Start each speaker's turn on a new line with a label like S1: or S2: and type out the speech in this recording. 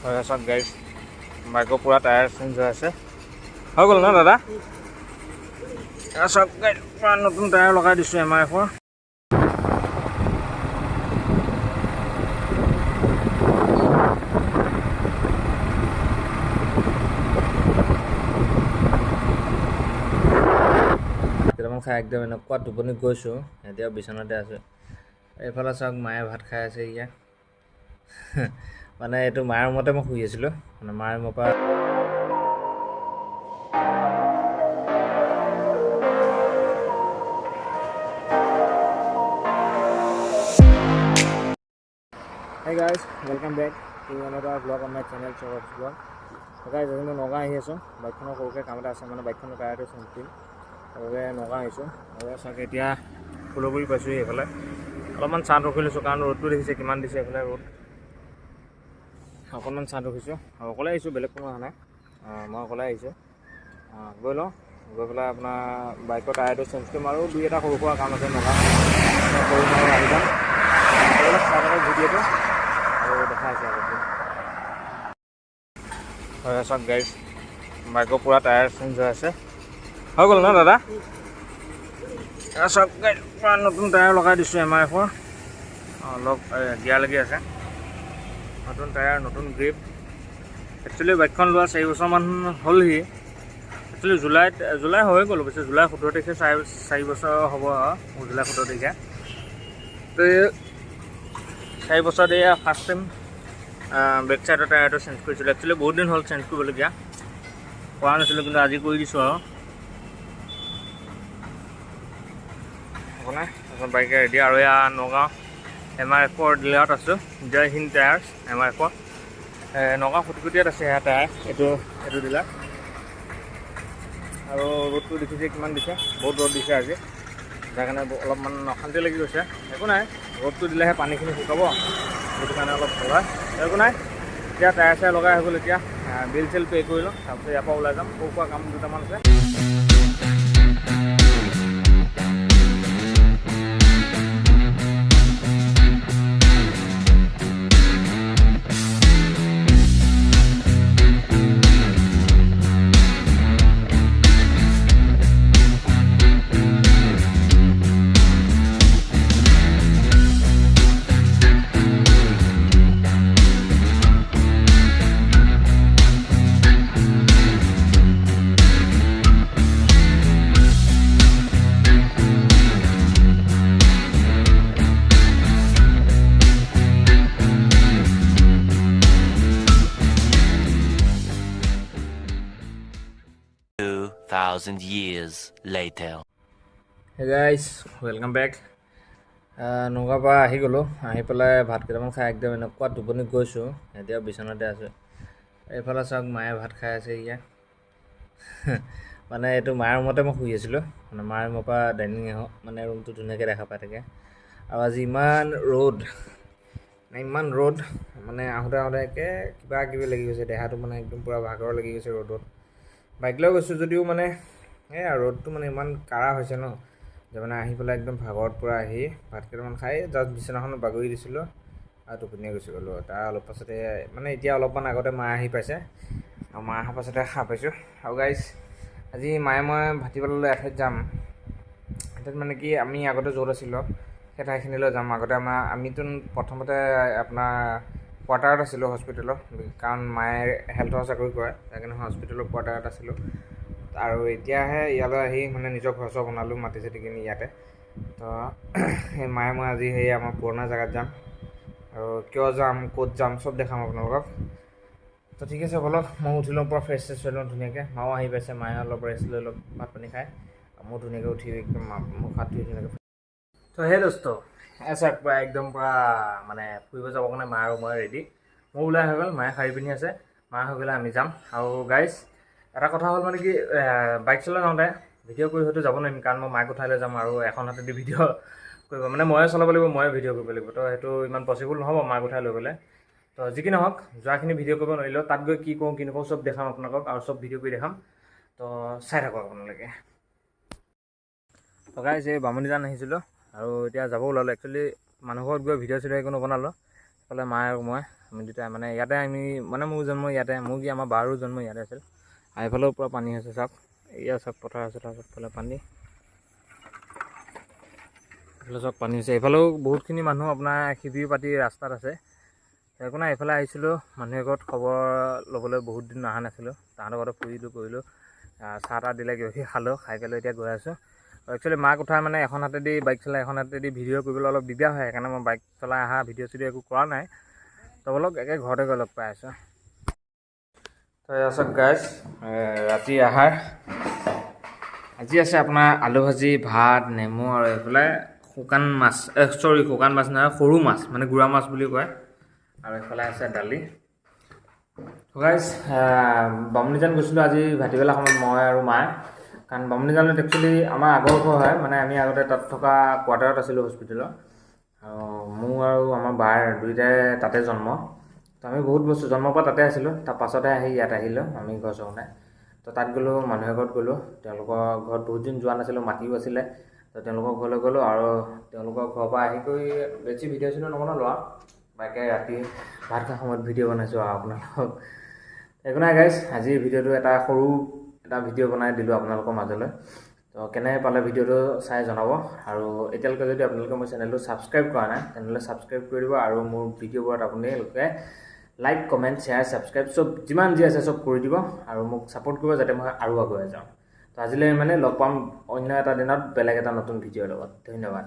S1: হয়, চাওক গাইজ, বাইকৰ পূৰা টায়াৰ চেঞ্জ হৈ আছে। হৈ গ'ল ন দাদা? এয়া চাওক গাইজ, পূৰা নতুন টায়াৰ লগাই দিছোঁ এমআৰএফৰ। কেইটামান খাই একদম এনেকুৱা টোপনি গৈছোঁ, এতিয়া বিচনাতে আছোঁ। এইফালে চাওক, মায়ে ভাত খাই আছে। ইয়াত মানে এইটো মাৰ ৰুমতে মই শুই আছিলোঁ, মানে মাৰ ৰুমৰ পৰা। Hey guys, welcome back to another vlog on my channel, Saurabh's Vlog. So guys, আজি মই নগাঁও আহি আছোঁ। বাইকখনৰ সৰুকৈ কাম এটা আছে, মানে বাইকখনৰ টায়াৰটো চেঞ্জ কৰিম, সেইবাবে নগাঁও আহিছোঁ। আৰু চাগে এতিয়া ফুলগুৰি পাইছোঁহি। এইফালে অলপমান ছাঁত ৰখি লৈছোঁ, কাৰণ ৰ'দটো দেখিছে কিমান দিছে এইফালে ৰ'দ। অকণমান ছাঁত ৰখিছোঁ আৰু অকলে আহিছোঁ, বেলেগ কোনো অহা নাই। মই অকলে আহিছোঁ। গৈ লওঁ, গৈ পেলাই আপোনাৰ বাইকৰ টায়াৰটো চেঞ্জ কৰিম আৰু দুই এটা সৰু সুৰা কাম আছে নগাঁও, কৰিম আৰু আহি যাম। এইবিলাক চাই থাকক ভিডিঅ'টো আৰু দেখা আছে আগতে। হয়, চাওক গাইজ, বাইকৰ পূৰা টায়াৰ চেঞ্জ হৈ আছে। হৈ গ'ল ন দাদা? এয়া চাওক গাইজ, পূৰা নতুন টায়াৰ লগাই দিছোঁ এমআৰএফৰ। অলপ গিয়াৰ লাগি আছে। নতুন টায়াৰ, নতুন গ্ৰিপ। একচুৱেলি বাইকখন লোৱা 4 বছৰমান হ'লহি। একচুৱেলি জুলাইত, জুলাই হৈ গ'ল অৱশ্যে, জুলাই 17 তাৰিখে 4 বছৰ হ'ব, জুলাই 17 তাৰিখে। তো এই 4 বছৰত এয়া ফাৰ্ষ্ট টাইম বেক চাইডৰ টায়াৰটো চেঞ্জ কৰিছিলোঁ। একচুৱেলি বহুত দিন হ'ল চেঞ্জ কৰিবলগীয়া, কৰা নাছিলোঁ, কিন্তু আজি কৰি দিছোঁ। আৰু একো নাই, তাৰপিছত বাইকে ৰেডি। আৰু এয়া নগাঁও এমআৰএফৰ ডিলাৰত আছোঁ, জয় হিন্দ টায়াৰ্ছ এমআৰএফৰ। নগাঁও খুটিকুটীয়াত আছে সেয়া টায়াৰ, এইটো ডিলাৰ। আৰু ৰ'দটো দেখিছে কিমান দিছে, বহুত ৰ'দ দিছে আজি, যাৰ কাৰণে অলপমান অশান্তি লাগি গৈছে। একো নাই, ৰ'দটো দিলেহে পানীখিনি শুকাব, সেইটো কাৰণে অলপ ভাল হয়। একো নাই, এতিয়া টায়াৰ চায়াৰ লগাই হৈ গ'ল। এতিয়া বিল চিল পে' কৰি লওঁ, তাৰপিছত ইয়াৰ পৰা ওলাই যাম। সৰু সুৰা কাম দুটামান আছে।
S2: 2,000 years later.
S1: Hey guys, welcome back. নগাঁৱৰ পৰা আহি গ'লোঁ। আহি পেলাই ভাত কেইটামান খাই একদম এনেকুৱা টোপনি গৈছোঁ, এতিয়া বিচনাতে আছোঁ। এইফালে চাওক, মায়ে ভাত খাই আছে। ইয়াত মানে এইটো মাৰ ৰুমতে মই শুই আছিলোঁ, মানে মাৰ ৰুমৰ পৰা ডাইনিং মানে ৰুমটো ধুনীয়াকৈ দেখা পাই থাকে। আৰু আজি ইমান ৰ'দ, মানে ইমান ৰ'দ, মানে আহোঁতে আহোঁতে একে কিবা কিবি লাগি গৈছে দেহাটো, মানে একদম পূৰা ভাগৰ লাগি গৈছে ৰ'দত। বাইক লৈ গৈছোঁ যদিও মানে এই আৰু ৰ'দটো মানে ইমান কাঢ়া হৈছে ন, যে মানে আহি পেলাই একদম ভাগৰত পূৰা আহি ভাত কেইটামান খাই জাষ্ট বিচনাখনত বাগৰি দিছিলোঁ আৰু টোপনিয়ে গুচি গ'লোঁ। তাৰ অলপ পাছতে, মানে এতিয়া অলপমান আগতে মা আহি পাইছে আৰু মা অহাৰ পাছতে সাৰ পাইছোঁ। আৰু গাইজ, আজি মায়ে মই ভাটিবেলালৈ এঠাইত যাম। এঠাইত মানে কি, আমি আগতে য'ত আছিলোঁ সেই ঠাইখিনিলৈ যাম। আগতে আমিতো প্ৰথমতে আপোনাৰ কোৱাৰ্টাৰত আছিলোঁ হস্পিটেলত, কাৰণ মায়ে হেল্থৰ চাকৰি কৰে, সেইকাৰণে হস্পিটেলৰ কোৱাৰ্টাৰত আছিলোঁ। আৰু এতিয়াহে ইয়ালৈ আহি মানে নিজৰ ঘৰ চৰ বনালোঁ, মাটি চাটি কিনি ইয়াতে। তো সেই মায়ে মই আজি সেই আমাৰ পুৰণা জেগাত যাম আৰু কিয় যাম, ক'ত যাম, চব দেখাম আপোনালোকক। তো ঠিক আছে, ব'লক, মই উঠি লওঁ, পূৰা ফ্ৰেছ চেছ হৈ লওঁ ধুনীয়াকৈ। মাও আহি পাইছে, মায়ে অলপ ৰেষ্ট লৈ লওক ভাত পানী খাই। মই ধুনীয়াকৈ উঠি একদম মুখ হাত ধুই ধুনীয়াকৈ। তো সেই দোস্ত, চাওক, পূৰা একদম পূৰা মানে ফুৰিব যাবৰ কাৰণে মা আৰু মই ৰেডি। মোৰ ওলাই হৈ গ'ল, মায়ে শাৰী পিন্ধি আছে। মা হৈ গ'লে আমি যাম। আৰু গাইজ, এটা কথা হ'ল, মানে কি, বাইক চলাই যাওঁতে ভিডিঅ' কৰি হয়তো যাব নোৱাৰিম, কাৰণ মই মাক উঠাই লৈ যাম আৰু এখন হাতেদি ভিডিঅ' কৰিব মানে ময়ে চলাব লাগিব, ময়ে ভিডিঅ' কৰিব লাগিব। তো সেইটো ইমান পচিবল নহ'ব মাক উঠাই লৈ গ'লে। তো যি কি নহওক, যোৱাখিনি ভিডিঅ' কৰিব নোৱাৰিলেও তাত গৈ কি কৰোঁ কি নকৰোঁ চব দেখাম আপোনালোকক আৰু চব ভিডিঅ' কৰি দেখাম। তো চাই থাকক আপোনালোকে। তো গাইজ, এই বামুণীজান আহিছিলোঁ আৰু এতিয়া যাব ওলালোঁ। একচুৱেলি মানুহ ঘৰত গৈ ভিডিঅ' চিডিঅ' একো নবনালোঁ। এইফালে মা আৰু মই, আমি দুটাই মানে ইয়াতে, আমি মানে মোৰ জন্ম ইয়াতে, মোৰ কি আমাৰ বাৰো জন্ম ইয়াতে আছিল। আৰু এইফালেও পূৰা পানী হৈছে, চাওক। এয়া চব পথাৰ আছে, তাৰ চবফালে পানী। এইফালে চব পানী হৈছে। এইফালেও বহুতখিনি মানুহ আপোনাৰ শিবিৰ পাতি ৰাস্তাত আছে। একো নাই, এইফালে আহিছিলোঁ মানুহ এঘৰত খবৰ ল'বলৈ, বহুত দিন অহা নাছিলোঁ। তাহাঁতৰ ঘৰতে ফুৰিলোঁ কৰিলোঁ, চাহ তাহ দিলে, কিবা কিবি খালোঁ, খাই পেলাই এতিয়া গৈ আছোঁ। একচুৱেলি মাক উঠাই মানে এখন হাতেদি বাইক চলাই এখন হাতেদি ভিডিঅ' কৰিবলৈ অলপ দিগদাৰ হয়, সেইকাৰণে মই বাইক চলাই অহা ভিডিঅ' চিডিঅ' একো কৰা নাই। তো ব'লক, একে ঘৰতে গৈ লগ পাই আছোঁ। তো এয়া চাওক গাইজ, ৰাতি আহাৰ আজি আছে আপোনাৰ আলু ভাজি, ভাত, নেমু আৰু এইফালে শুকান মাছ, চৰি, শুকান মাছ নহয়, সৰু মাছ, মানে গুড়া মাছ বুলি কয়। আৰু এইফালে আছে দালি। গাইজ, বামুণীজান গৈছিলোঁ আজি ভাটিবেলা সময়ত মই আৰু মায়ে, কাৰণ বামুণীজানত একচুৱেলি আমাৰ আগৰ ঘৰ হয়। মানে আমি আগতে তাত থকা কোৱাৰ্টাৰত আছিলোঁ হস্পিটেলত, আৰু মোৰ আৰু আমাৰ বাৰ দুয়োটাই তাতে জন্ম। তো আমি বহুত বছৰ জন্মৰ পৰা তাতে আছিলোঁ, তাৰ পাছতহে আহি ইয়াত আহিলোঁ আমি ঘৰ চৰ। তো তাত গ'লোঁ, মানুহ এঘৰত গ'লোঁ। তেওঁলোকৰ ঘৰত বহুত দিন যোৱা নাছিলোঁ, মাটিও আছিলে, তো তেওঁলোকৰ ঘৰলৈ গ'লোঁ। আৰু তেওঁলোকৰ ঘৰৰ পৰা আহি কৰি বেছি ভিডিঅ' চিডিঅ' নবনালোঁ আৰু বাকী ৰাতি ভাত খোৱা সময়ত ভিডিঅ' বনাইছোঁ আৰু আপোনালোকক। একো নাই গাইজ, আজিৰ ভিডিঅ'টো এটা সৰু এটা ভিডিঅ' বনাই দিলোঁ আপোনালোকৰ মাজলৈ। তো কেনে পালে ভিডিঅ'টো চাই জনাব। আৰু এতিয়ালৈকে যদি আপোনালোকে মোৰ চেনেলটো ছাবস্ক্ৰাইব কৰা নাই, তেনেহ'লে ছাবস্ক্ৰাইব কৰি দিব। আৰু মোৰ ভিডিঅ'বোৰত আপোনালোকে লাইক, কমেণ্ট, শ্বেয়াৰ, ছাবস্ক্ৰাইব চব যিমান যি আছে চব কৰি দিব আৰু মোক ছাপোৰ্ট কৰিব, যাতে মই আৰু আগুৱাই যাওঁ। তো আজিলৈ মানে লগ পাম অন্য এটা দিনত বেলেগ এটা নতুন ভিডিঅ'ৰ লগত। ধন্যবাদ।